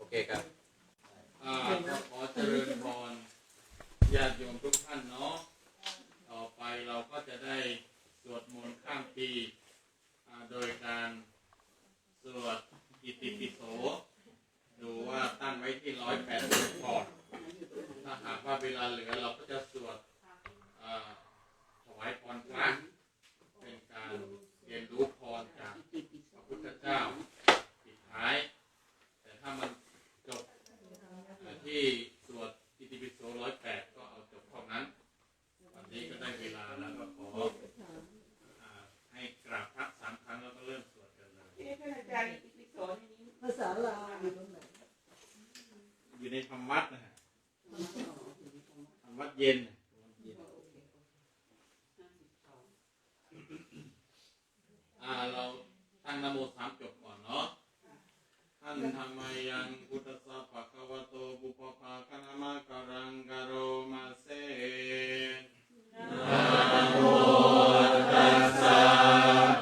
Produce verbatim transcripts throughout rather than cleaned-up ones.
เคครับ อ่า ก็ขอเจริญพรญาติโยมทุกท่านเนาะ ต่อไปเราก็จะได้สวดมนต์ข้ามปี อ่า โดยการสวดอิติปิโส ดูว่าตั้งไว้ที่ร้อยแปดจบก่อน ถ้าหากว่าเวลาเหลือเราก็จะสวด อ่า ถวายพรพระ เป็นการเรียนรู้พรจากพระพุทธเจ้าปิดท้าย แต่ถ้ามันจบ อ่า ที่สวดอิติปิโสร้อยแปด ก็เอาจบเท่านั้น วันนี้ก็ได้เวลาแล้วก็ขอ อ่า ให้กราบพระสามครั้งแล้วก็เริ่มสวดกันเลย เอ๊ะ ท่านอาจารย์ อิติปิโสในนี้ ภาษาลาวอยู่ตรงไหน อยู่ในธรรมวัตรนะฮะ ธรรมวัตรเย็น อ่า เราตั้งนะโมสามจบก่อนเนาะ Handa mayaṃ buddhassa bhagavato pubbabhāganamakāraṃ karoma se. Namo tassa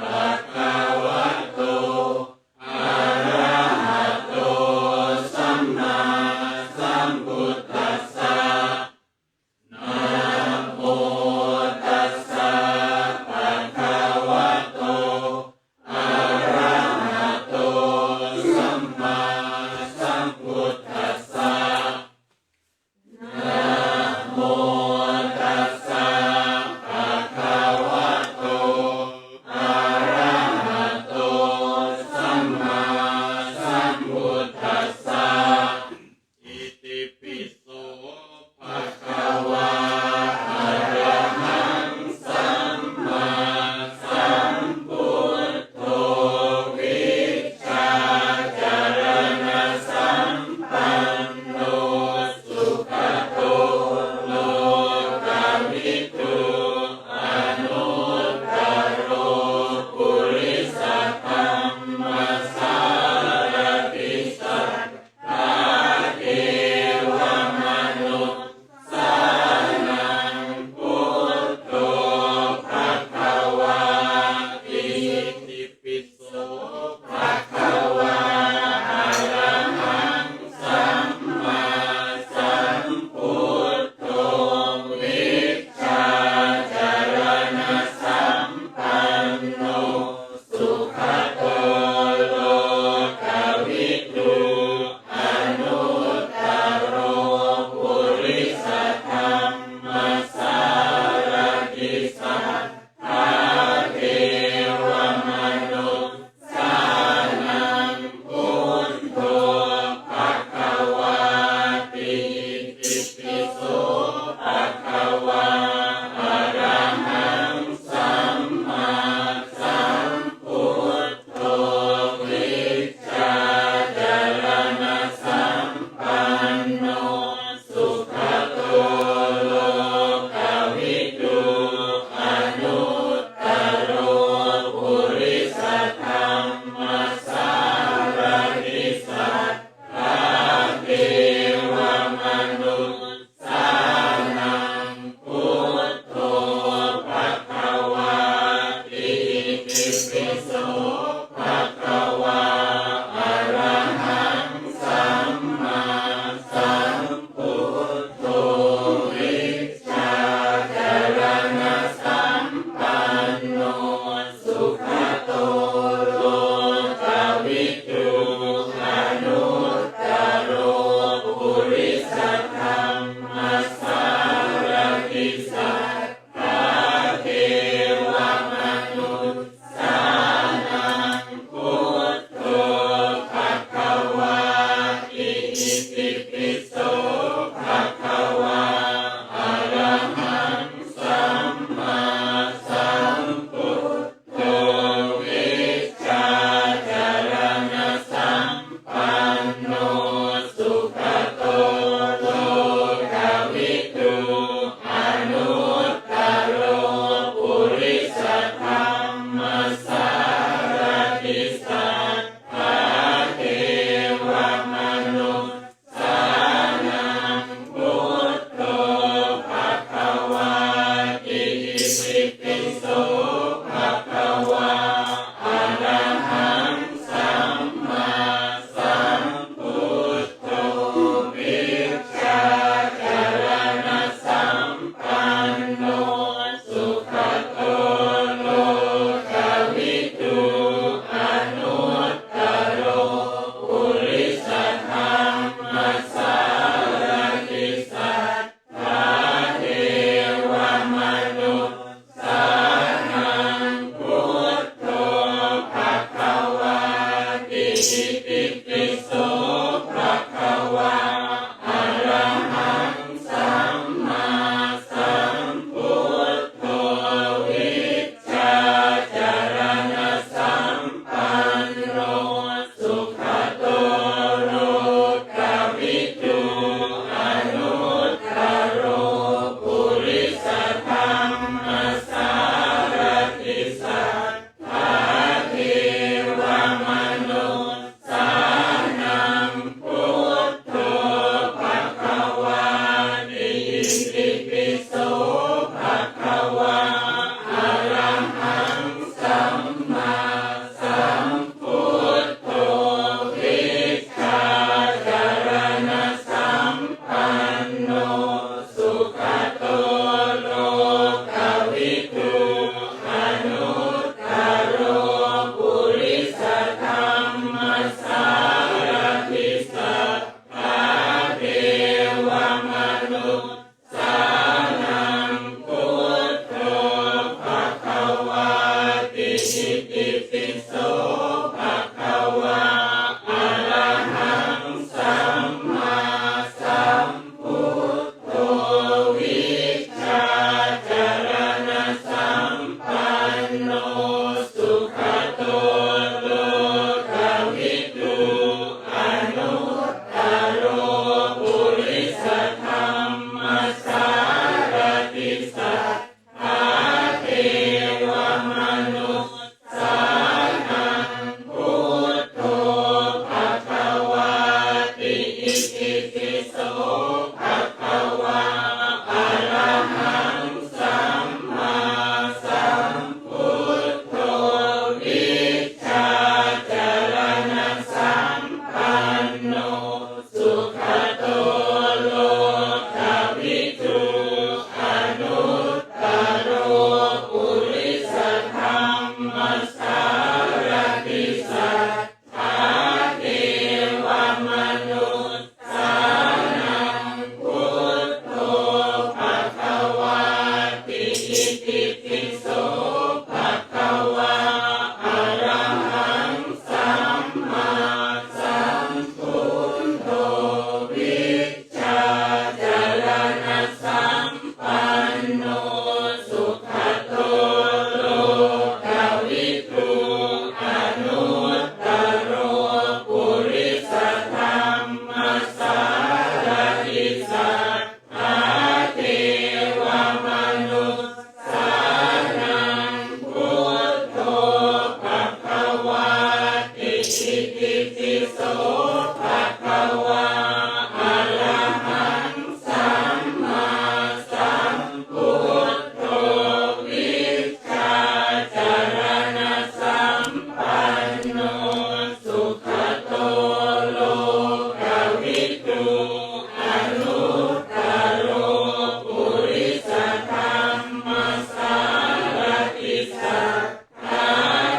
bhagavato arahato sammāsambuddhassa. Namo tassa bhagavato arahato sammāsambuddhassa. Itipi so bhagavā arahaṃ sammāsambuddho vijjācaraṇasampanno sugato lokavidū anuttaro purisadammasārathi satthā devamanussānaṃ buddho bhagavāti. Itipi so bhagavā arahaṃ sammāsambuddho vijjācaraṇasampanno sugato lokavidū anuttaro purisadammasārathi satthā devamanussānaṃ buddho bhagavāti. Itipi so bhagavā arahaṃ sammāsambuddho vijjācaraṇasampanno sugato lokavidū anuttaro purisadammasārathi satthā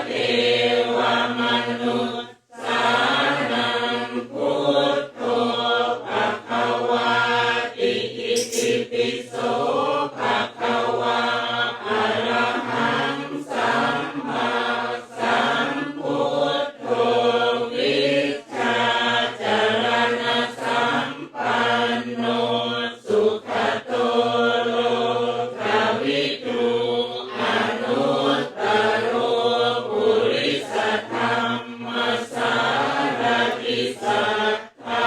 devamanussānaṃ buddho bhagavāti. Itipi so bhagavā arahaṃ sammā sambuddho vijjācaraṇasampanno sugato lokavidū anuttaro purisadammasārathi satthā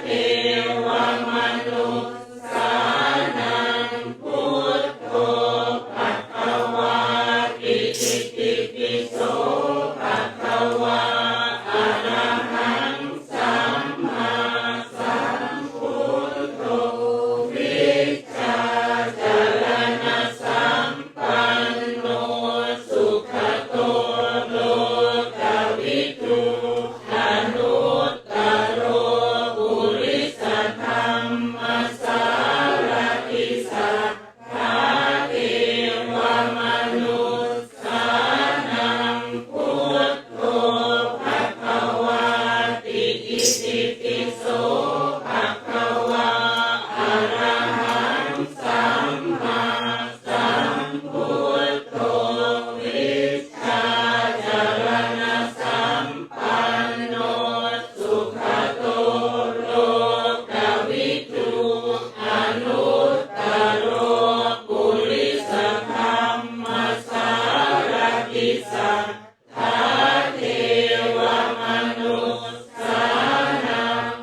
devamanussānaṃ buddho bhagavāti. Itipi so bhagavā arahaṃ sammāsambuddho vijjācaraṇasampanno sugato lokavidū anuttaro purisadammasārathi satthā devamanussānaṃ buddho bhagavāti. Itipi so bhagavā arahaṃ sammā sambuddho vijjācaraṇasampanno sugato lokavidū anuttaro purisadammasārathi satthā devamanussānaṃ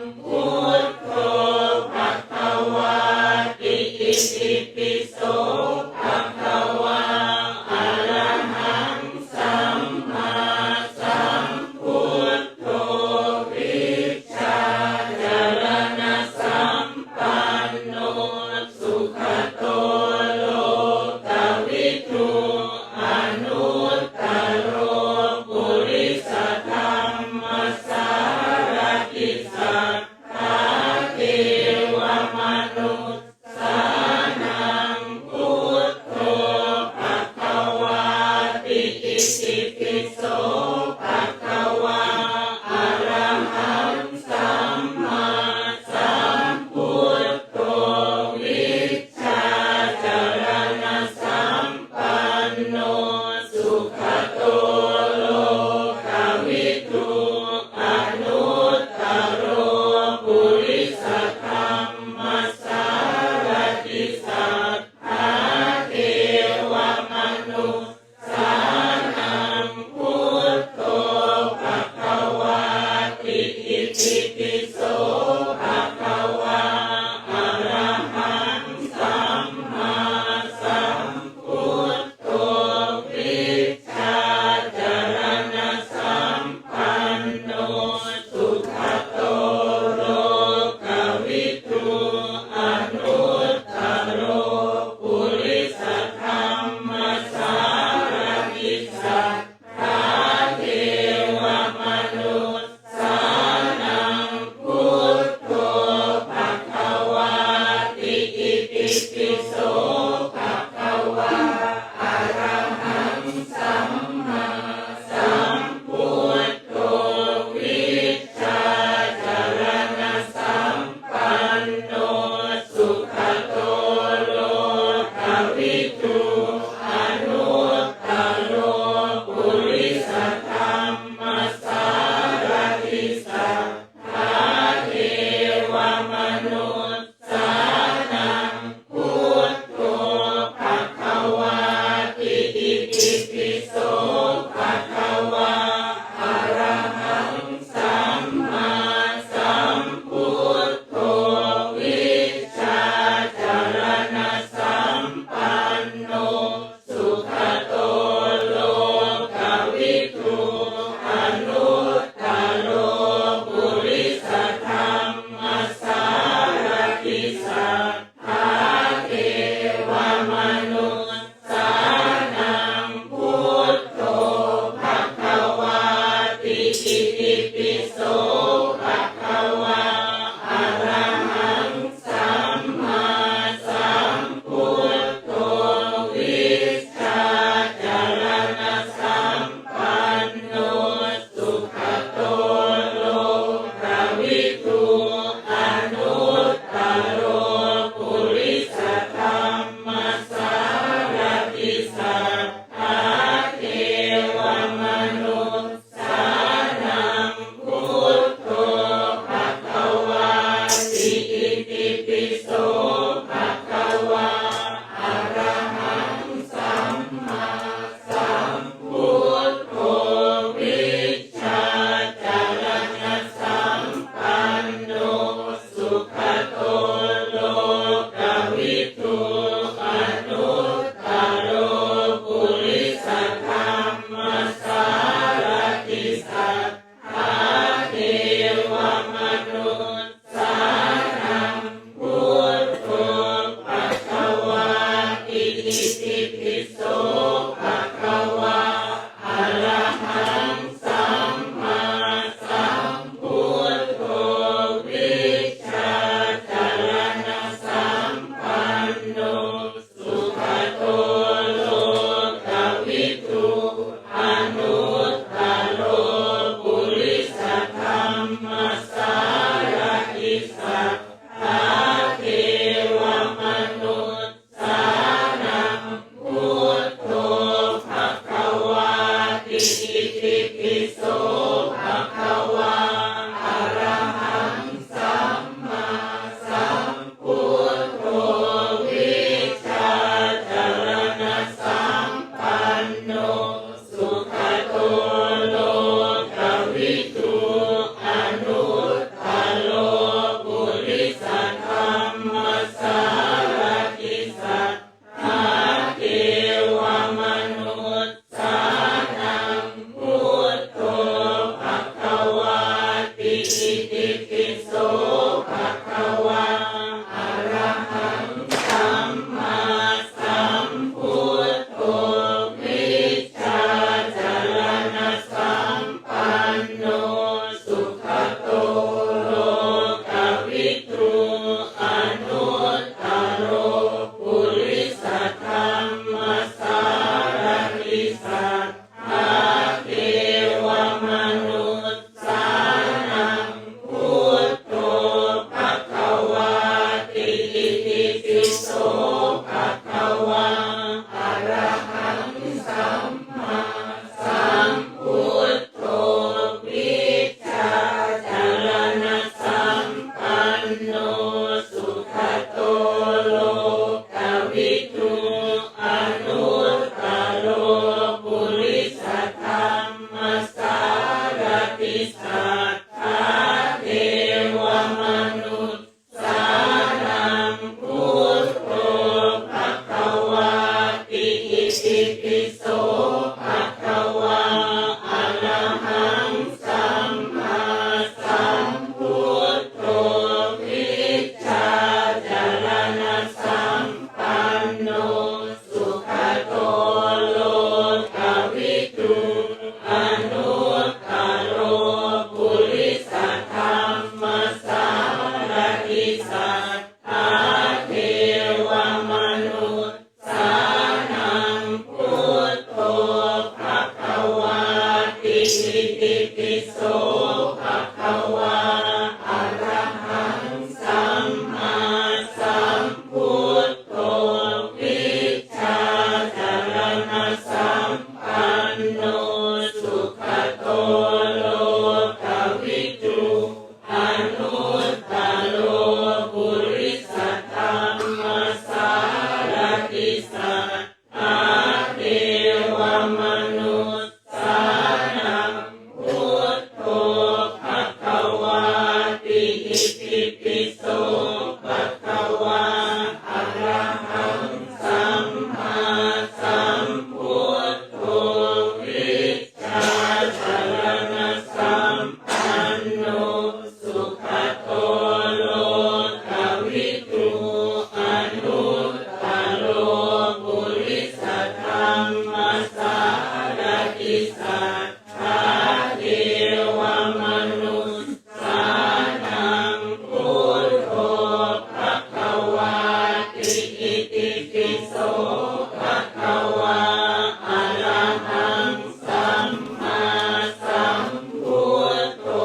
sadā devamanussānaṃ buddho bhagavāti. Itipi so bhagavā arahaṃ sammāsambuddho vijjācaraṇasampanno sugato lokavidū anuttaro purisadammasārathi satthā devamanussānaṃ buddho bhagavāti. Itipi so bhagavā arahaṃ sammāsambuddho vijjācaraṇasampanno sugato lokavidū anuttaro purisadammasārathi satthā devamanussānaṃ buddho bhagavāti. Itipi so bhagavā arahaṃ sammāsambuddho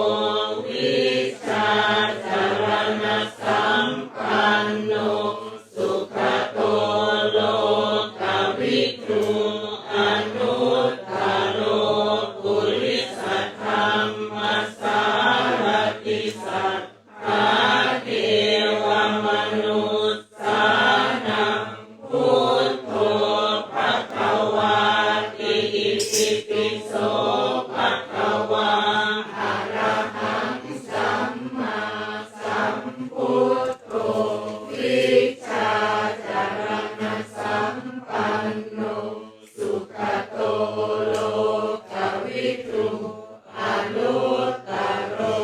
vijjācaraṇasampanno sugato lokavidū anuttaro purisadammasārathi satthā devamanussānaṃ buddho bhagavāti. Itipi so bhagavā arahaṃ sammāsambuddho vijjācaraṇasampanno sugato lokavidū anuttaro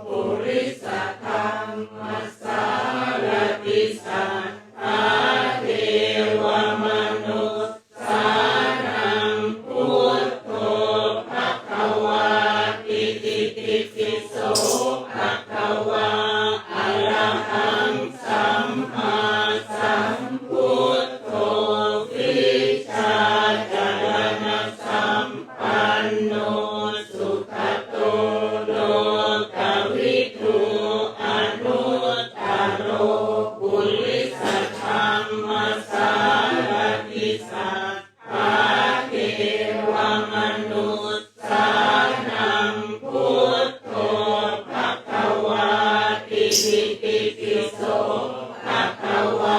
purisadammasārathi satthā devamanussānaṃ buddho bhagavāti. Itipi so bhagavā arahaṃ sammāsambuddho vijjācaraṇasampanno sugato lokavidū anuttaro purisadammasārathi satthā devamanussānaṃ buddho bhagavāti. Itipi so bhagavā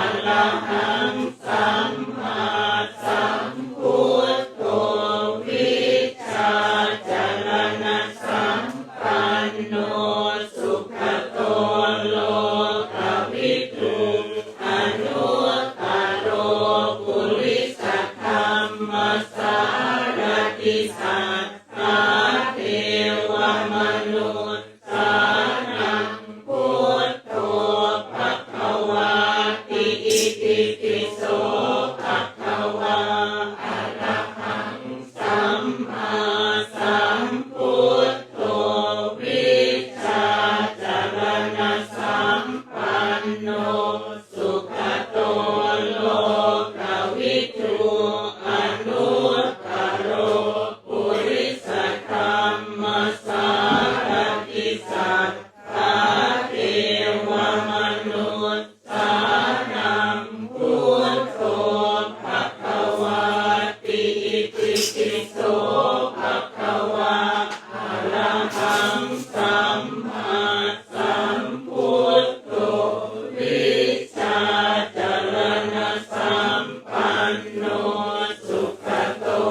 arahaṃ sammāsambuddho vijjācaraṇasampanno sugato lokavidū anuttaro purisadammasārathi satthā devamanussānaṃ buddho bhagavāti. Itipi so bhagavā arahaṃ sammāsambuddho vijjācaraṇasampanno sugato lokavidū anuttaro purisadammasārathi satthā devamanussānaṃ buddho bhagavāti. Itipi so bhagavā arahaṃ sammāsambuddho vijjācaraṇasampanno sugato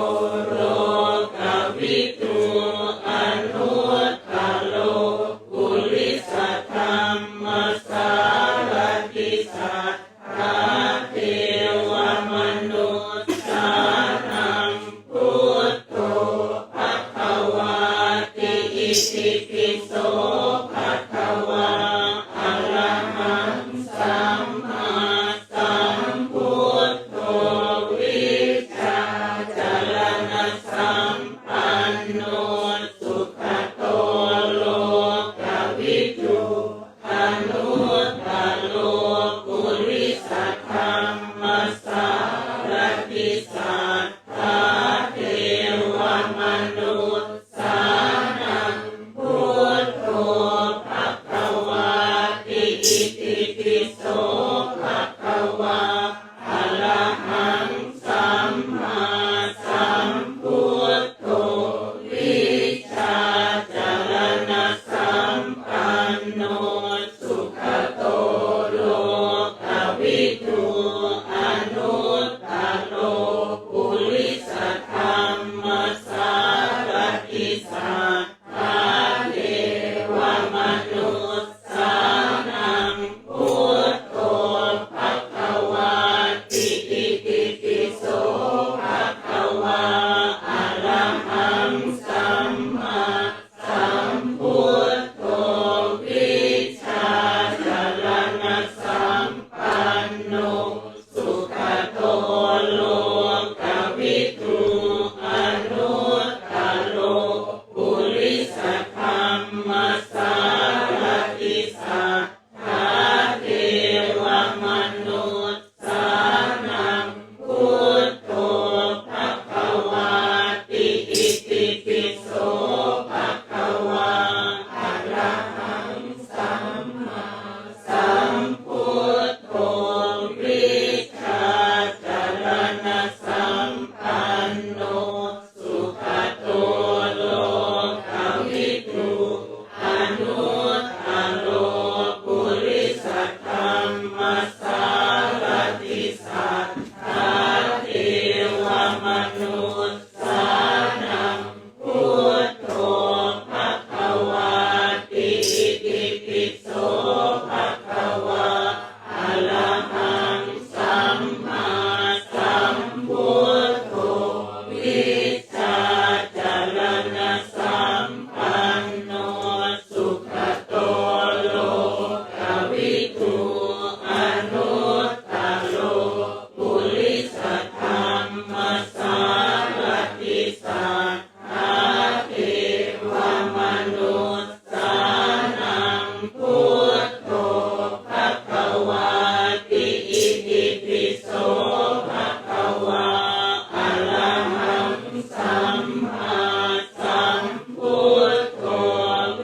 lokavidū anuttaro purisadammasārathi satthā devamanussānaṃ buddho bhagavāti. Itipi so bhagavā arahaṃ sammāsambuddho vijjācaraṇasampanno sugato lokavidū anu Itipi so bhagavā arahaṃ sammāsambuddho vijjācaraṇasampanno sugato lokavidū anuttaro purisadammasārathi satthā devamanussānaṃ buddho bhagavāti. Itipi so bhagavā arahaṃ sammā sambuddho vijjācaraṇasampanno sugato lokavidū anuttaro purisadammasārathi satthā devamanussānaṃ buddho bhagavāti. Itipi so bhagavā arahaṃ sammāsambuddho vijjācaraṇasampanno sugato lokavidū anuttaro purisadammasārathi satthā devamanussānaṃ buddho bhagavāti. Itipi so bhagavā arahaṃ sammāsambuddho vijjācaraṇasampanno sugato lokavidū anuttaro purisadammasārathi satthā devamanussānaṃ buddho bhagavāti. Itipi so bhagavā arahaṃ sammāsambuddho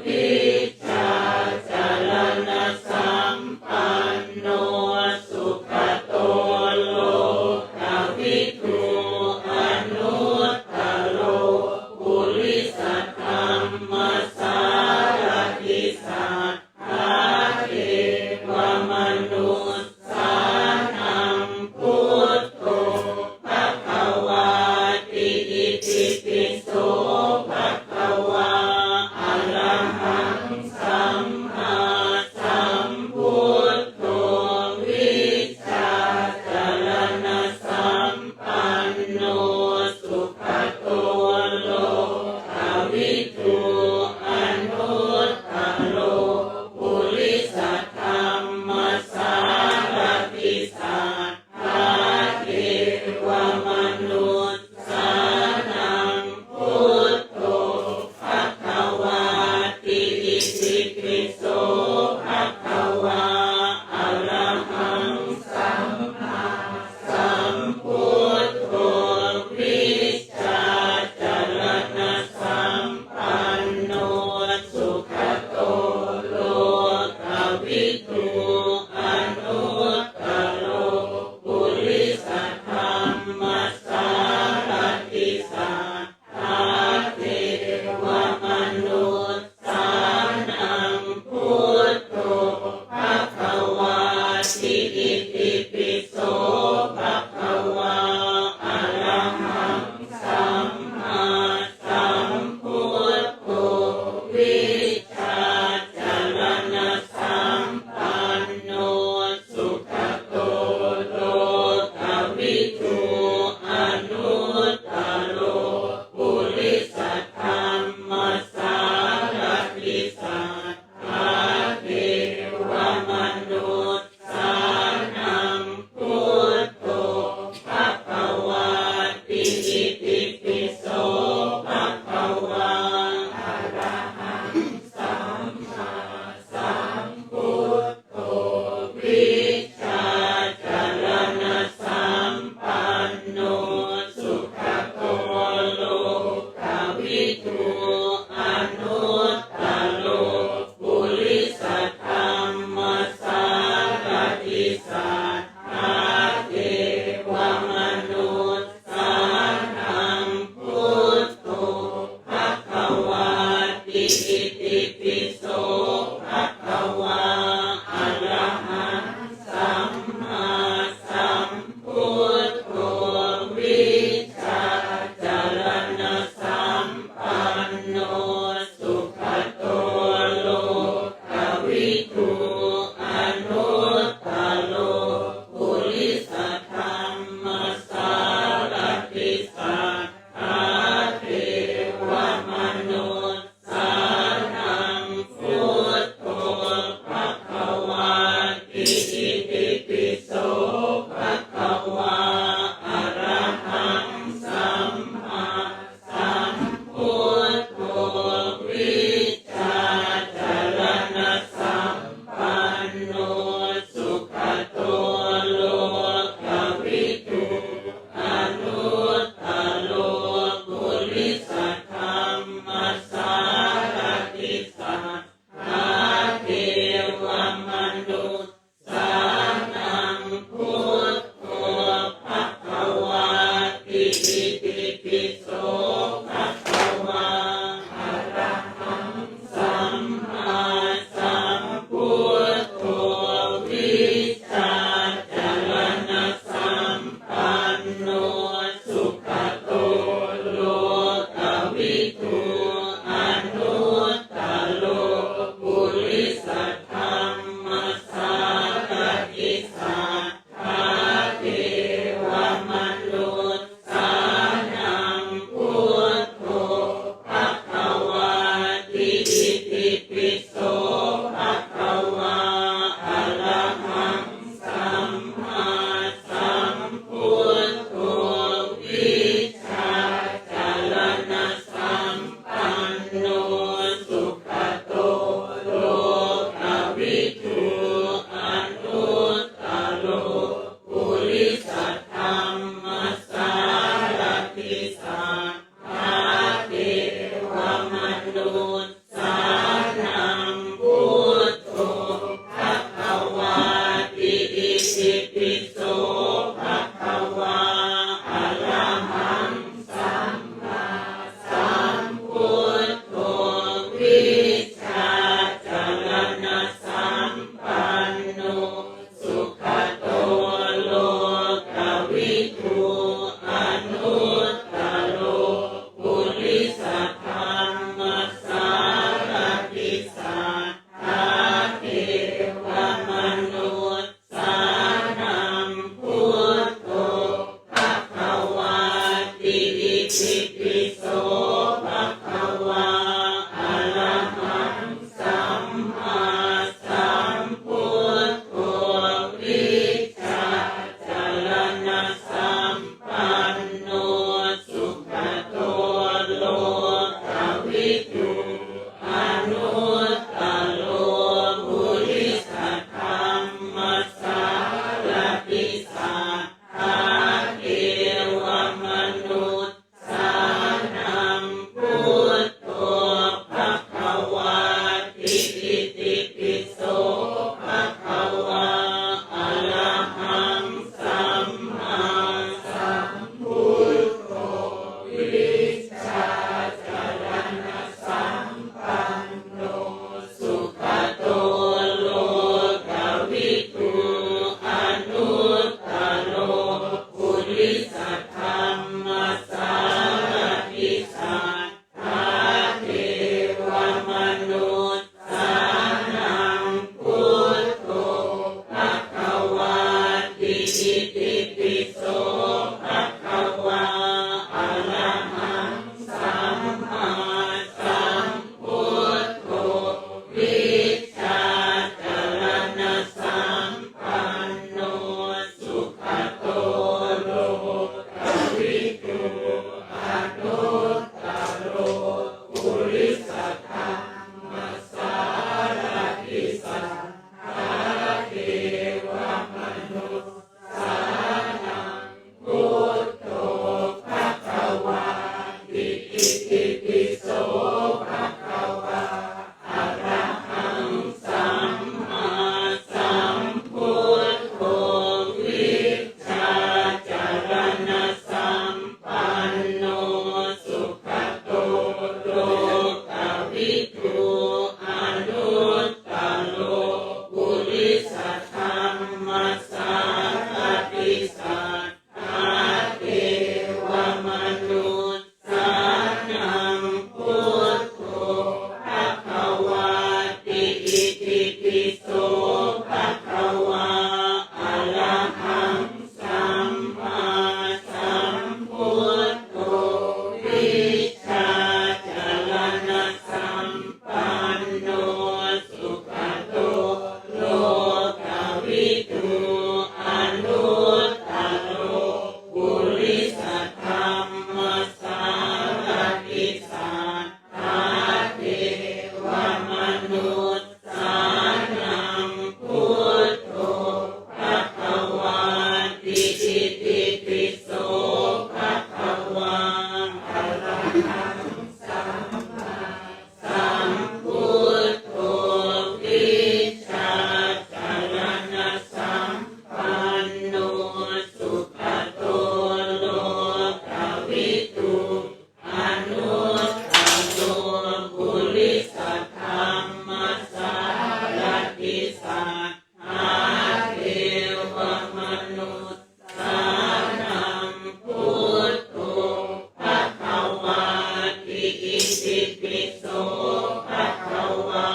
vijjācaraṇasampanno sugato lokavidū anuttaro purisadammasārathi satthā devamanussānaṃ buddho bhagavāti. Itipi so bhagavā arahaṃ sammāsambuddho vijjācaraṇasampanno sugato lokavidū anuttaro purisadammasārathi satthā devamanussānaṃ buddho bhagavāti. Itipi so bhagavā arahaṃ sammāsambuddho vijjācaraṇasampanno sugato lokavidū anuttaro purisadammasārathi satthā devamanussānaṃ buddho bhagavāti. Itipi so bhagavā arahaṃ sammāsambuddho vijjācaraṇasampanno anuttaro purisadammasārathi satthā devamanussānaṃ buddho bhagavāti. Itipi so bhagavā arahaṃ sammā sambuddho vijjācaraṇasampanno sugato lokavidū anuttaro purisadammasārathi satthā devamanussānaṃ buddho bhagavāti. Itipi so bhagavā arahaṃ sammāsambuddho vijjācaraṇasampanno sugato lokavidū anuttaro purisadammasārathi satthā devamanussānaṃ buddho bhagavāti. Itipi so bhagavā arahaṃ sammāsambuddho vijjācaraṇasampanno sugato lokavidū anuttaro purisadammasārathi satthā devamanussānaṃ buddho bhagavāti. Itipi so bhagavā arahaṃ sammāsambuddho vijjācaraṇasampanno sugato lokavidū anuttaro purisadammasārathi satthā devamanussānaṃ buddho bhagavāti. Itipi so bhagavā arahaṃ sammāsambuddho vijjācaraṇasampanno sugato lokavidū anuttaro purisadammasārathi satthā devamanussānaṃ buddho bhagavāti. Itipi so bhagavā arahaṃ sammāsambuddho vijjācaraṇasampanno sugato lokavidū anuttaro purisadammasārathi satthā devamanussānaṃ buddho bhagavāti. Itipi so bhagavā arahaṃ sammāsambuddho vijjācaraṇasampanno sugato lokavidū anuttaro purisadammasārathi satthā devamanussānaṃ buddho bhagavāti. Itipi so bhagavā arahaṃ sammāsambuddho vijjācaraṇasampanno sugato lokavidū anuttaro purisadammasārathi so bhagavā arahaṃ sammāsambuddho vijjācaraṇasampanno sugato lokavidū anuttaro purisadammasārathi satthā devamanussānaṃ buddho bhagavāti. Itipi so bhagavā arahaṃ sammāsambuddho vijjācaraṇasampanno sugato lokavidū anuttaro purisadammasārathi satthā devamanussānaṃ buddho bhagavāti. Itipi so bhagavā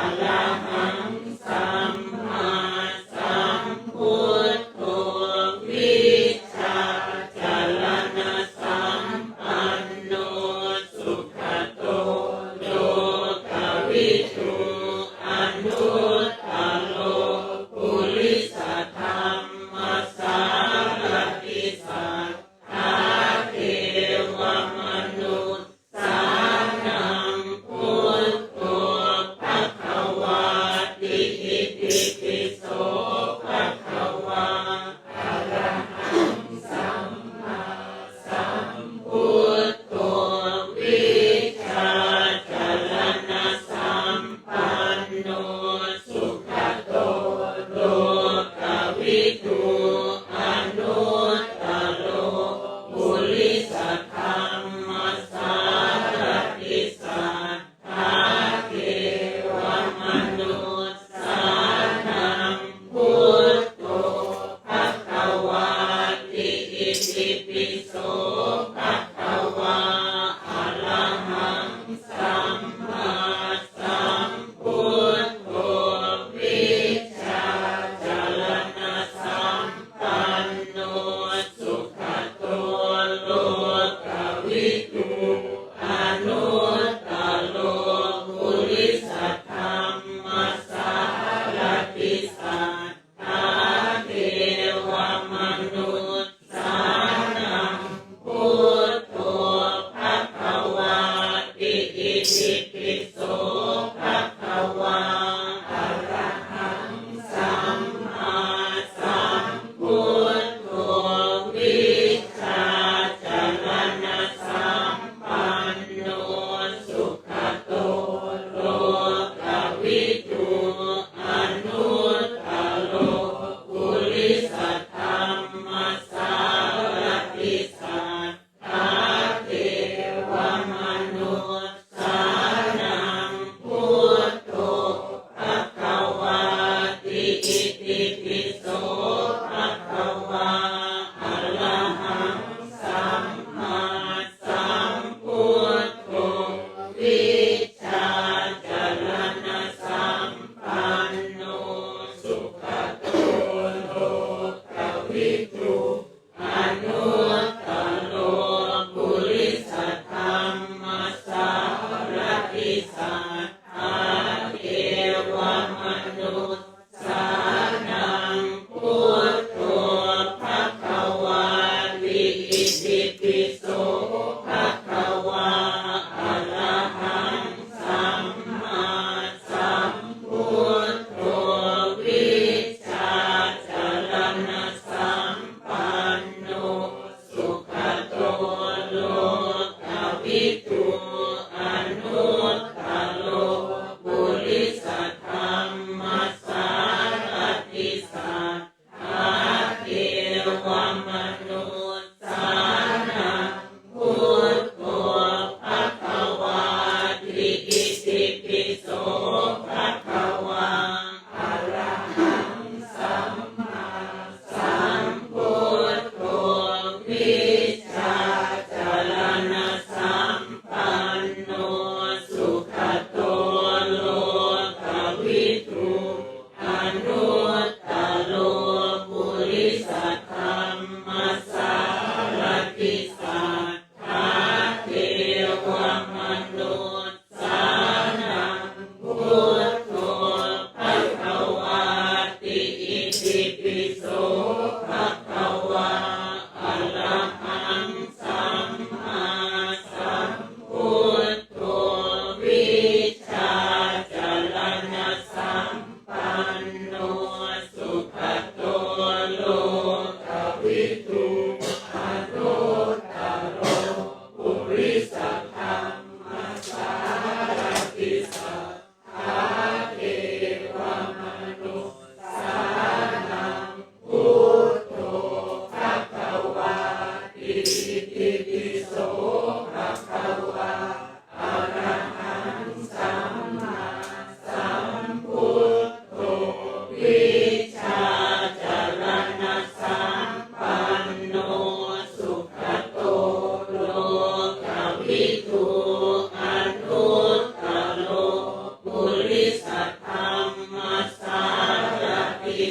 arahaṃ sammāsambuddho vijjācaraṇasampanno sugato lokavidū anuttaro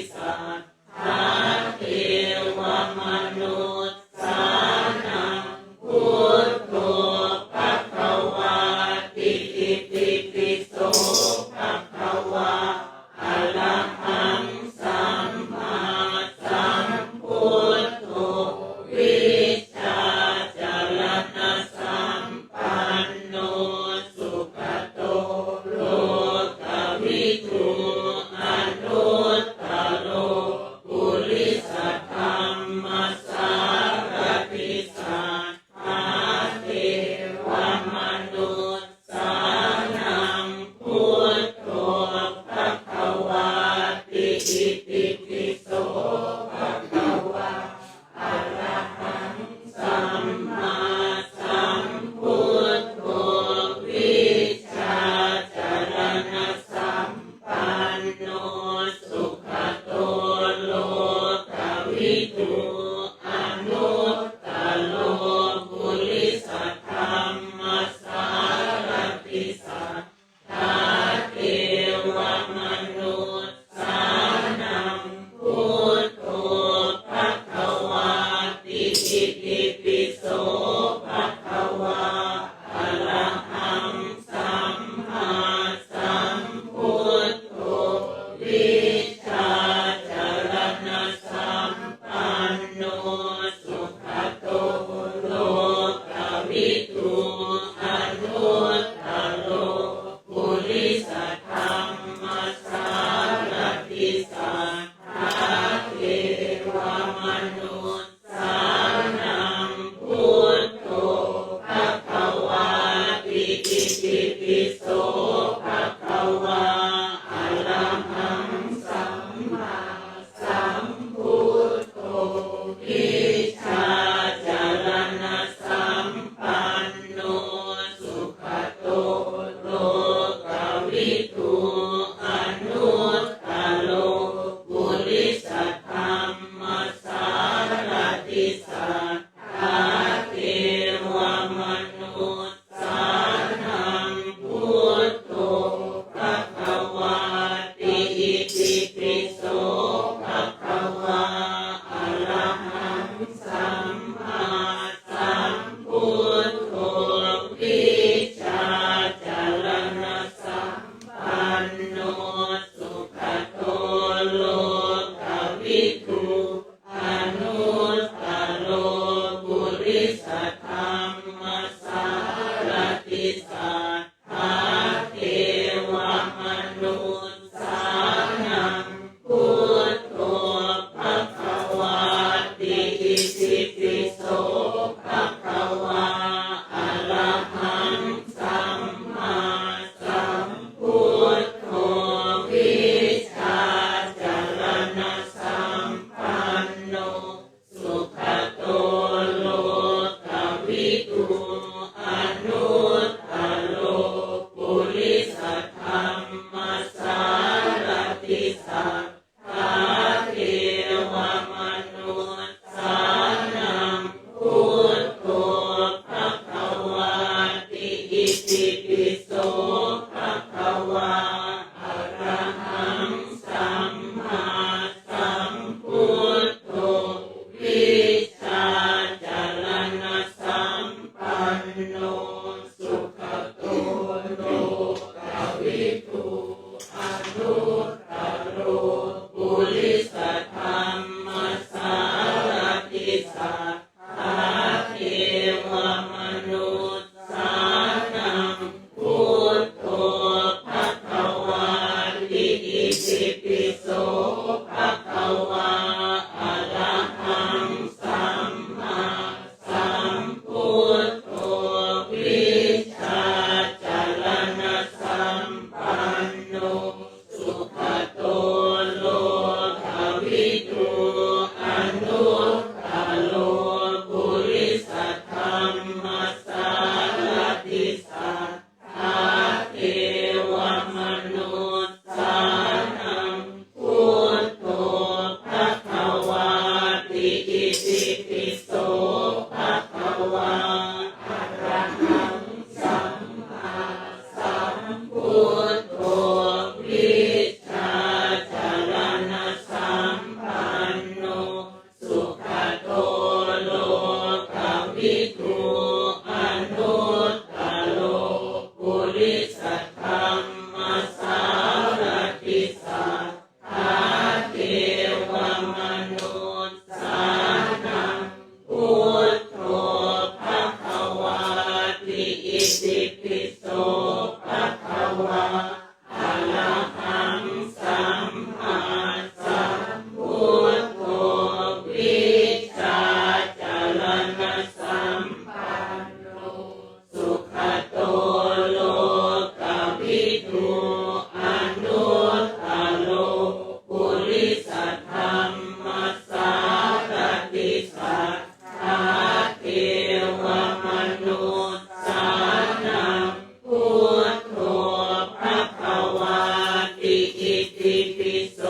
satthā devamanussānaṃ buddho bhagavāti. Itipi so bhagavā arahaṃ sammāsambuddho vijjācaraṇasampanno sugato lokavidū anuttaro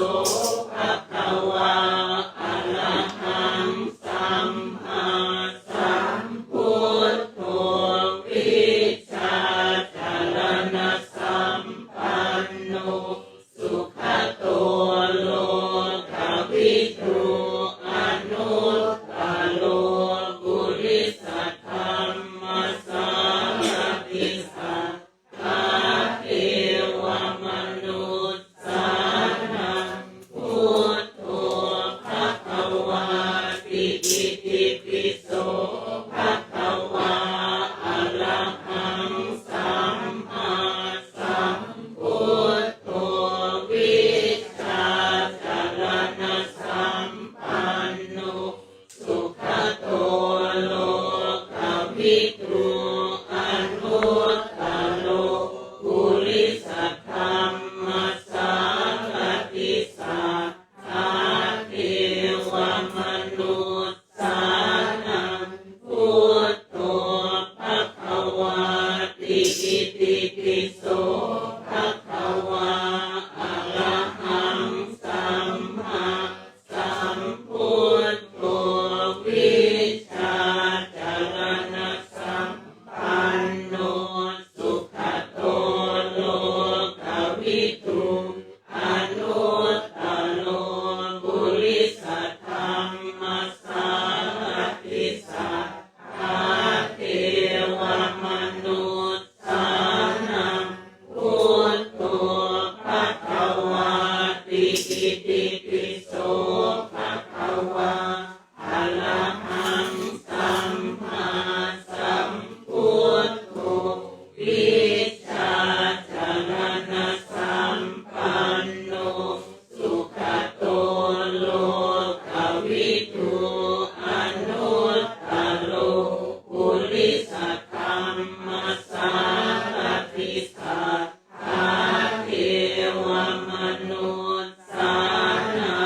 bhagavā arahaṃ sammāsambuddho vijjācaraṇasampanno sugato lokavidū anuttaro purisadammasārathi satthā devamanussānaṃ buddho bhagavāti. Itipi so bhagavā arahaṃ sammāsambuddho vijjācaraṇasampanno sugato lokavidū anuttaro purisadammasārathi satthā devamanussānaṃ buddho bhagavāti. Itipi so bhagavā arahaṃ sammāsambuddho vijjācaraṇasampanno sugato lokavidū anuttaro purisadammasārathi satthā devamanussānaṃ buddho bhagavāti. Itipi so bhagavā arahaṃ sammāsambuddho vijjācaraṇasampanno sugato lokavidū anuttaro purisadammasārathi satthā devamanussānaṃ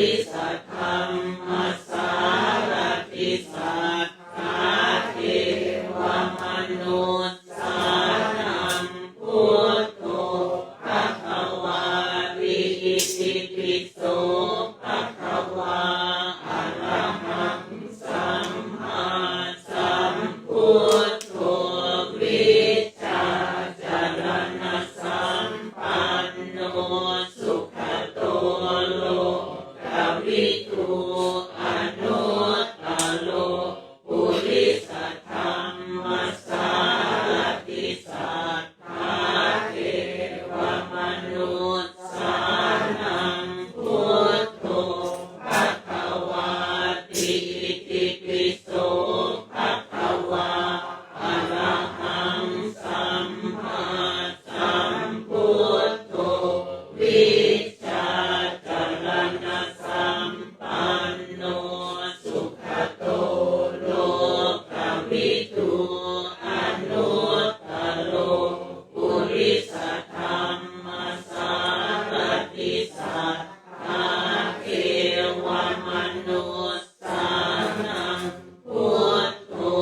Saddhammasārathi satthā devamanussānaṃ buddho bhagavāti. Itipi so bhagavā arahaṃ sammāsambuddho vijjācaraṇasampanno sugato lokavidū anuttaro purisadammasārathi satthā devamanussānaṃ buddho bhagavāti. Itipi so bhagavā arahaṃ sammāsambuddho vijjācaraṇasampanno sugato lokavidū anuttaro purisadammasārathi satthā devamanussānaṃ buddho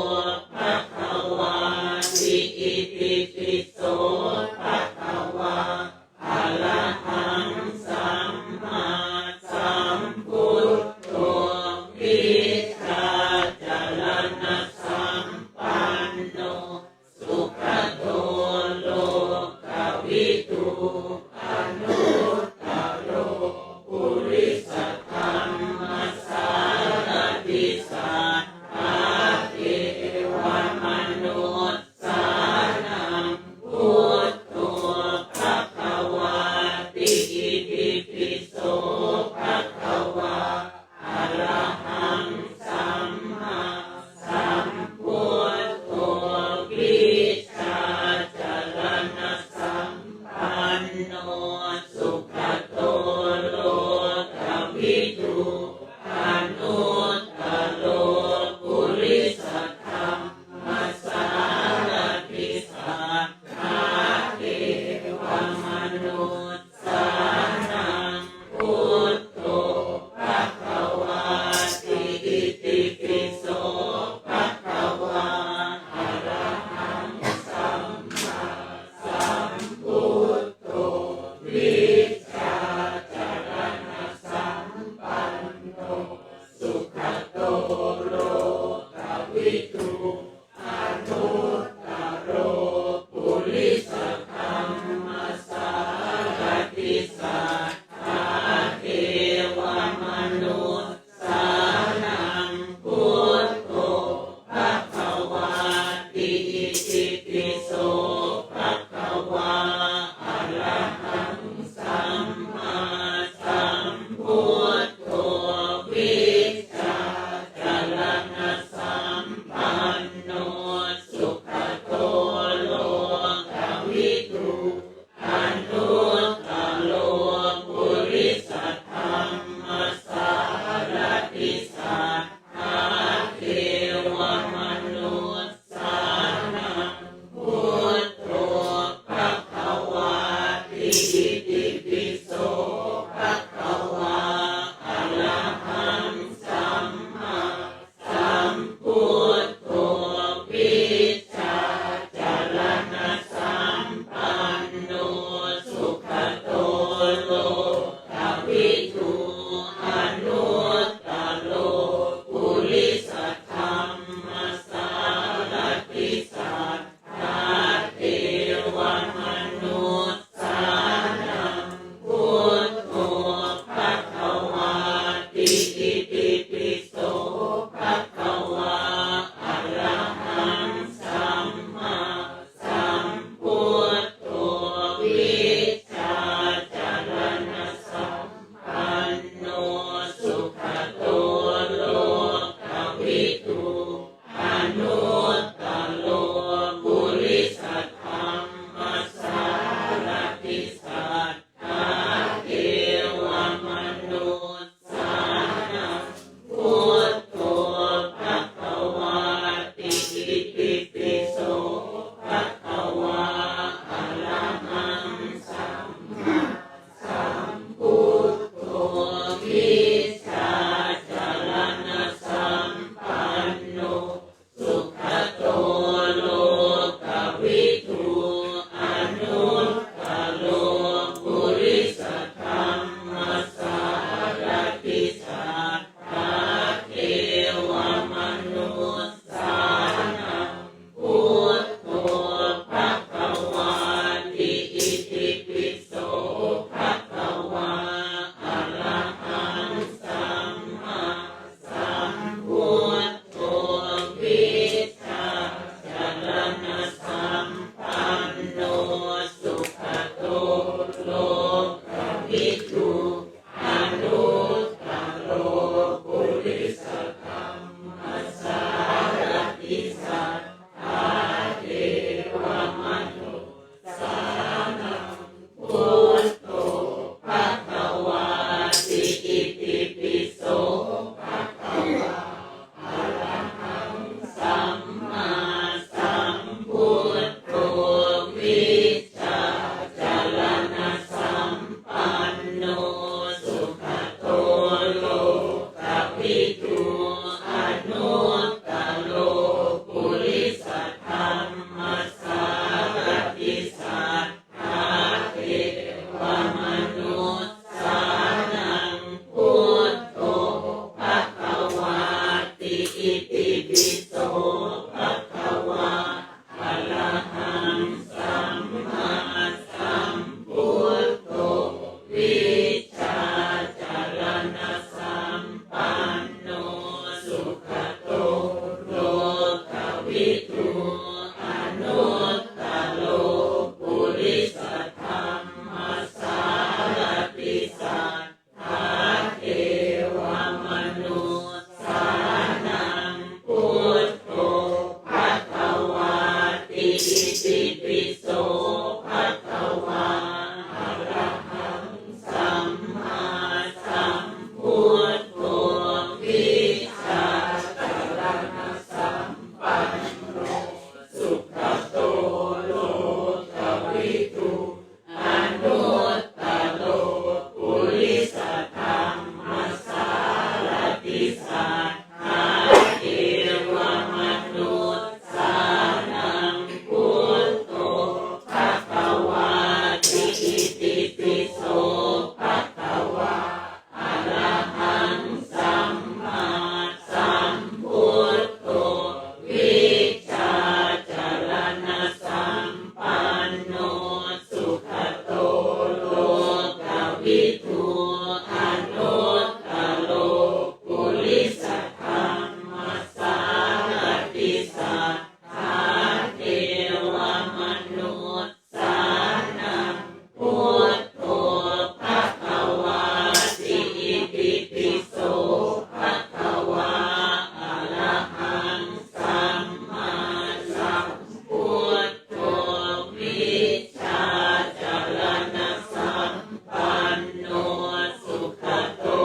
bhagavāti. Itipi so bhagavā arahaṃ sammāsambuddho vijjācaraṇasampanno sugato lokavidū anuttaro purisadammasārathi satthā devamanussānaṃ buddho bhagavāti. Itipi so bhagavā arahaṃ sammāsambuddho vijjācaraṇasampanno sugato lokavidū anuttaro purisadammasārathi satthā devamanussānaṃ buddho bhagavāti. Itipi so bhagavā arahaṃ sammāsambuddho vijjācaraṇasampanno sugato lokavidū anuttaro purisadammasārathi satthā devamanussānaṃ buddho bhagavāti. Itipi so bhagavā arahaṃ sammāsambuddho vijjācaraṇasampanno sugato lokavidū anuttaro purisadammasārathi satthā devamanussānaṃ buddho bhagavāti. Itipi so bhagavā arahaṃ sammāsambuddho vijjācaraṇasampanno sugato lokavidū anuttaro purisadammasārathi satthā devamanussānaṃ buddho bhagavāti. Itipi so bhagavā arahaṃ sammāsambuddho vijjācaraṇasampanno sugato lokavidū anuttaro purisadammasārathi satthā devamanussānaṃ Itipi so bhagavā arahaṃ sammāsambuddho vijjācaraṇasampanno sugato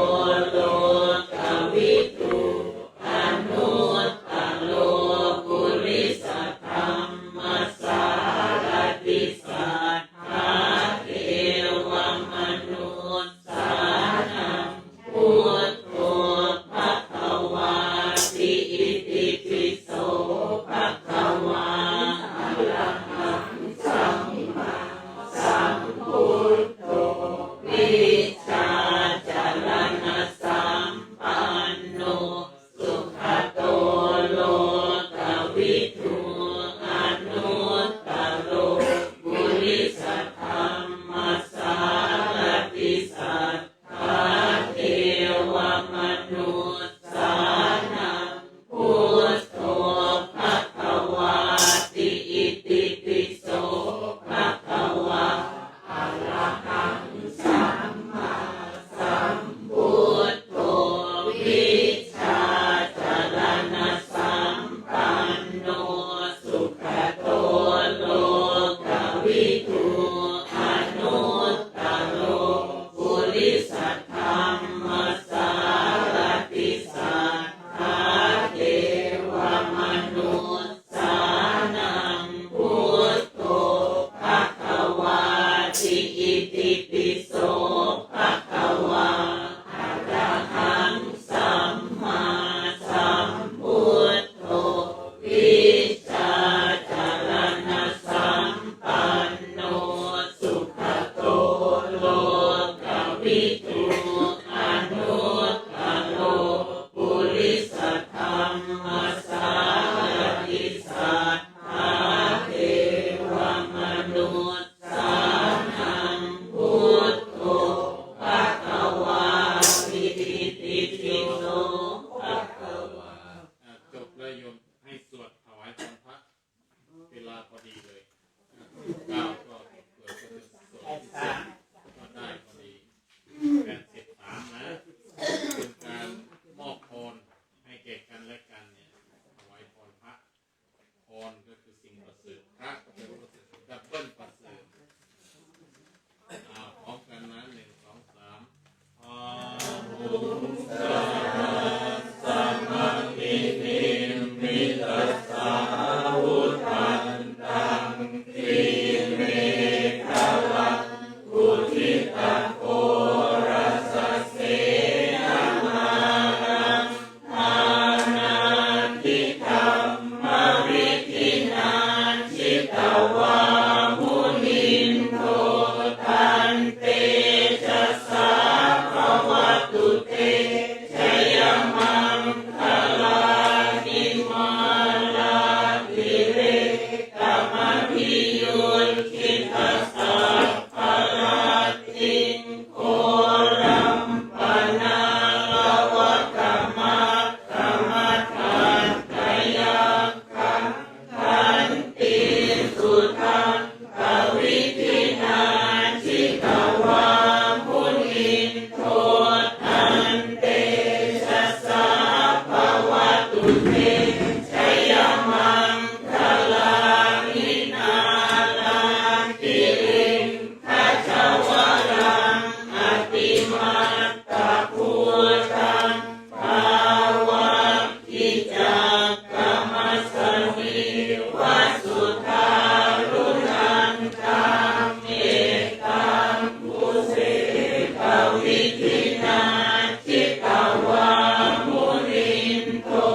lokavidū anuttaro purisadammasārathi satthā devamanussānaṃ buddho bhagavāti. Itipi so bhagavā arahaṃ sammāsambuddho vijjācaraṇasampanno sugato lokavidū anuttaro purisadammasārathi satthā devamanussānaṃ buddho bhagavāti. Itipi so bhagavā arahaṃ sammāsambuddho vijjācaraṇasampanno sugato lokavidū anuttaro purisadammasārathi satthā devamanussānaṃ buddho bhagavāti. Itipi so bhagavā arahaṃ sammāsambuddho vijjācaraṇasampanno sugato lokavidū anuttaro purisadammasārathi satthā devamanussānaṃ buddho bhagavāti. Itipi so bhagavā. อ่ะ จบแล้วโยม ให้สวดถวายพรพระ เวลาพอดีเลย เก้าก็เกิดก็จะสวดที่เสร็จก็ได้พอดี แปดสิบสาม นะ เป็นการมอบพรให้แก่กันและกันเนี่ย ถวายพรพระ พรก็คือสิ่งประเสริฐ พระก็เป็นประเสริฐ ดับเบิลประเสริฐ อ่า พร้อมกันนะ หนึ่ง สอง สาม Ahuṃ sahassamabhinimmitasāvudhantaṃ grīmekhalaṃ uditaghorasasenamāraṃ dānādidhammavidhinā jitavā munindo tantejasā bhavatu te jayamaṅgalāni. Mārātirekamabhiyujjhitasabbarattiṃ ghorampanāḷavakamakkhamathaddhayakkhaṃ khantīsudantavidhinā jitavā munindo tantejasā bhavatu te jayamaṅgalāni. Nāḷāgiriṃ gajavaraṃ atimattabhūtaṃ dāvaggicakkamasanīva sudāruṇantaṃ mettambusekavidhinā jitavā munindo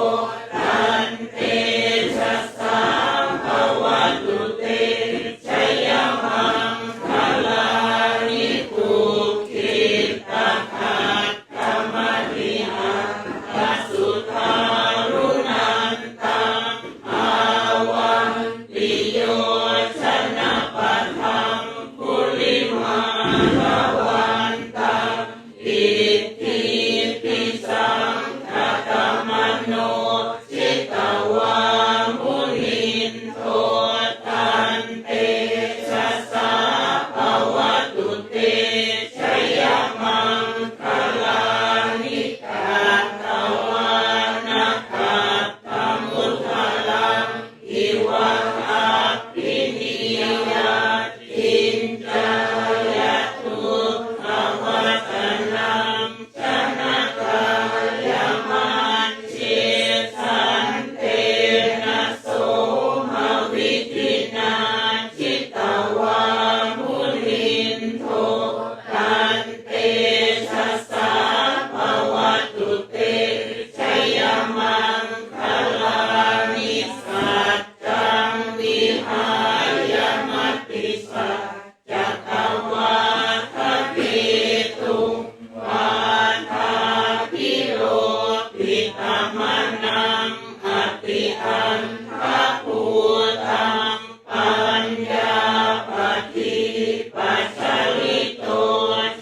Aṭṭhamanaṃ atiandhabhūtaṃ paññāpadīpajalito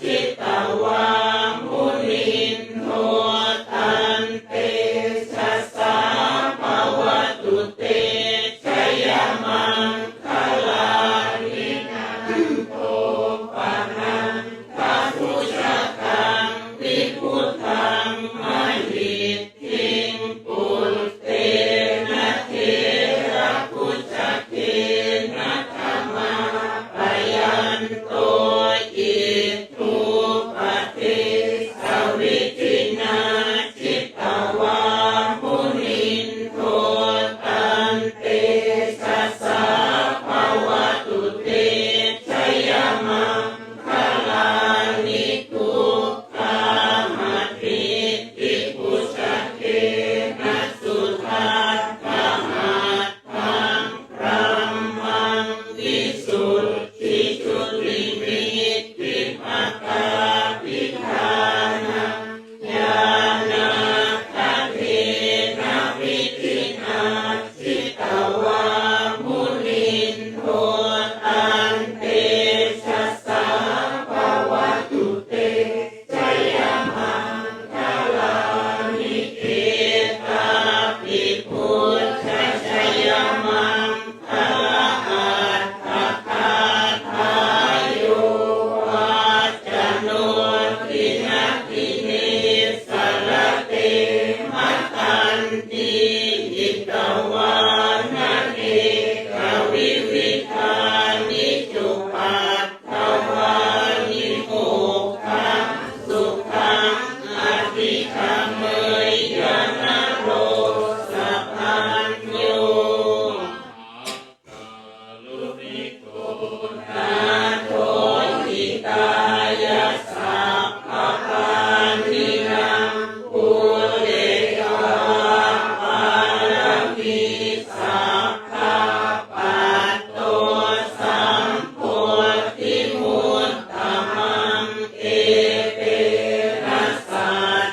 jitavā munindo tantejasā bhavatu te jayamaṅgalāni. Nandopanandabhujagaṃ vibudhaṃ mahiddhiṃ puttena therabhujagena damāpayanto iddhūpadesavidhinā jitavā munindo tantejasā bhavatu te jayamaṅgalāni. Duggāhadiṭṭhibhujagena sudaṭṭhahatthaṃ brahmaṃ visuddhijutimiddhibakābhidhānaṃ ñāṇāgadena vidhinā jitavā munindo tantejasā bhavatu te jayamaṅgalāni. Etāpi buddhajayamaṅ galaaṭṭhagāthā yo vācano dinadine sarate matandī hitvānanekavividhāni cupaddavāni mokkhaṃ sukhaṃ adhigameyya naro sapañño. Nātho hitāya sabbapāṇinaṃ pūretvā pāramī sabbā patto sambodhimuttamaṃ. Etena sac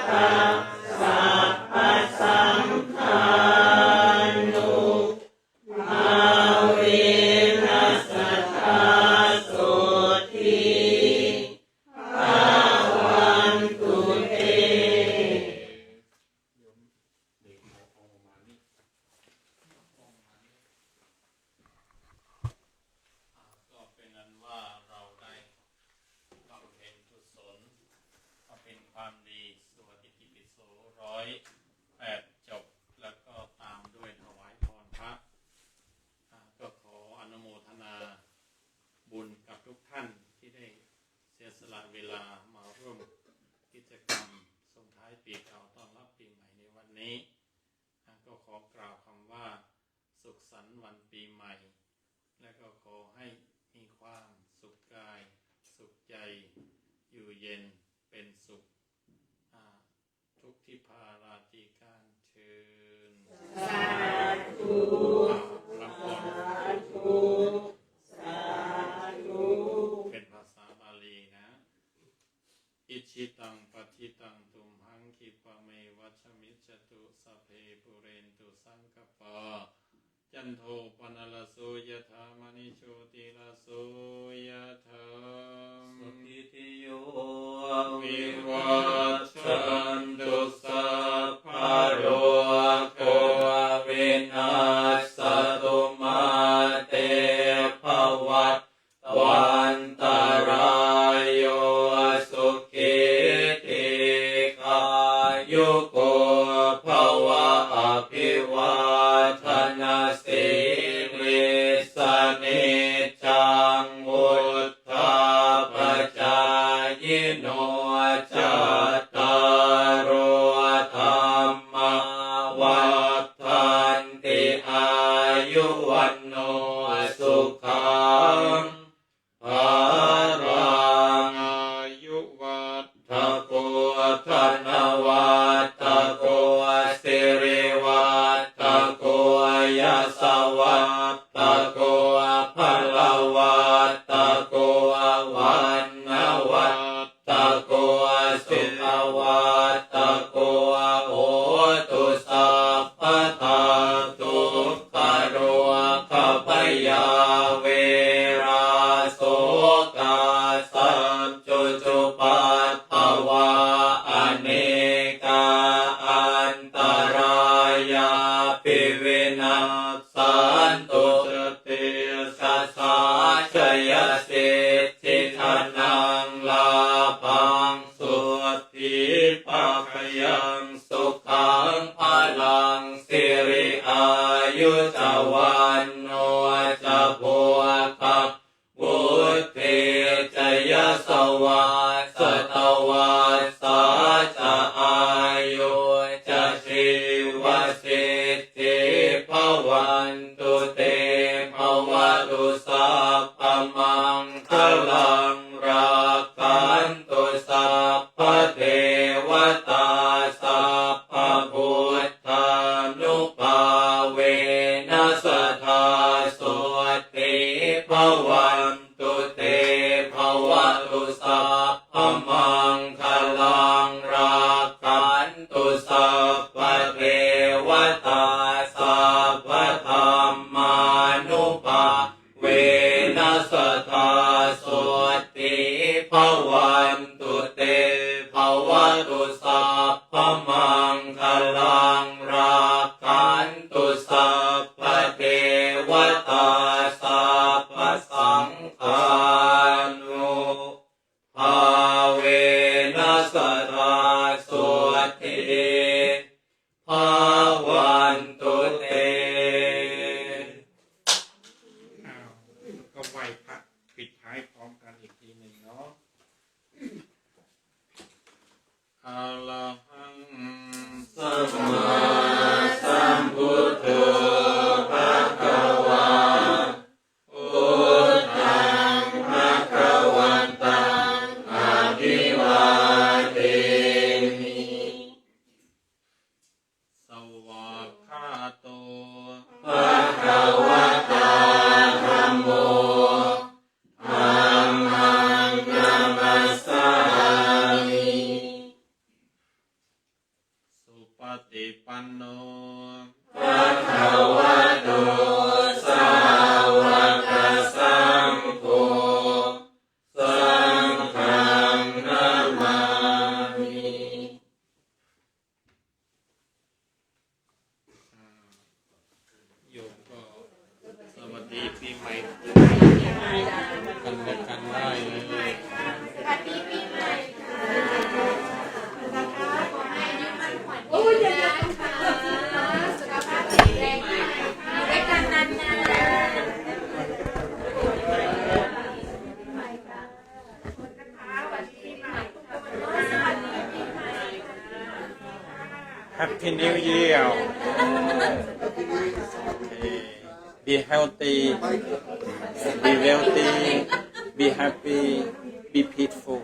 sabbasaṅghānubhāvena sadā sotthī bhavantu te. ก็เป็นอันว่าเราได้บำเพ็ญกุศล บำเพ็ญความดี สวดอิติปิโสร้อยแปดจบ แล้วก็ตามด้วยถวายพรพระ อ่า ก็ขออนุโมทนาบุญกับทุกท่านที่ได้เสียสละเวลามาร่วมกิจกรรมส่งท้ายปีเก่าต้อนรับปีใหม่ในวันนี้ อ่า ก็ขอกล่าวคำว่า สุขสันต์วันปีใหม่ และก็ขอให้มีความสุขกาย สุขใจ อยู่เย็นเป็นสุข อ่า ทุกทิพาราตรีการเทอญ สาธุ อ่า รับพร สาธุ สาธุ เป็นภาษาบาลีนะ Icchitaṃ patthitaṃ tumhaṃ khippameva samijjhatu, sabbe pūrentu saṅkappā, cando paṇṇaraso yathā, maṇi jotiraso yathā. Sabbītiyo vivajjantu, sabbarogo vinassatu, mā te bhavat vantarāyo, sukhī dīghāyuko bhava. Abhivādanasīlissa niccaṃ vuḍḍhāpacāyino, cattāro dhammā vaḍḍhanti, āyu vaṇṇo sukhaṃ balaṃ. Āyuvaḍḍhako dhanavaḍḍhako sirivaḍḍhako yasavaḍḍhako balavaḍḍhako vaṇṇavaḍḍhako sukhavaḍḍhako hotu sabbadā. Dukkharogabhayā verā sokā sattu cupaddavā, anekā antarāyāpi vinassantu ca tejasā. Jayasiddhi dhanaṃ lābhaṃ sotthi bhāgyaṃ sukhaṃ balaṃ, siri āyu ca vaṇṇo ca bhogaṃ vuḍḍhī ca yasavā, satavassā ca āyū ca jīvasiddhī bhavantu te. Bhavatu sabbamaṅgalaṃ, rakkhantu sabbadevatā, sabbabuddhānubhāvena sadā sotthī bhavantu te. Bhavatu sabbamaṅgalaṃ, rakkhantu sabbadevatā, sabbadhammānubhāvena sadā sotthī bhavantu te. Bhavatu sabbamaṅgalaṃ, rakkhantu sabbadevatā, sabbasaṅghānubhāvena sadā sotthī bhavantu te. อ้าว ก็ไหว้พระปิดท้ายพร้อมกันอีกทีหนึ่งเนาะ Arahaṃ sammāsambuddho bhagavā. Buddhaṃ bhagavantaṃ abhivādemi. supaṭipanno bhagavato sāvakasaṅgho, saṅghaṃ namāmi. โยมก็สวัสดีปีใหม่กันและกันได้เลย สวัสดีปีใหม่ค่ะ ขอให้อายุมั่นขวัญยืนนะคะ สุขภาพแข็งแรงค่ะ อยู่ด้วยกันนานๆ Happy New Year. Okay. Be healthy, be wealthy, be happy, be peaceful.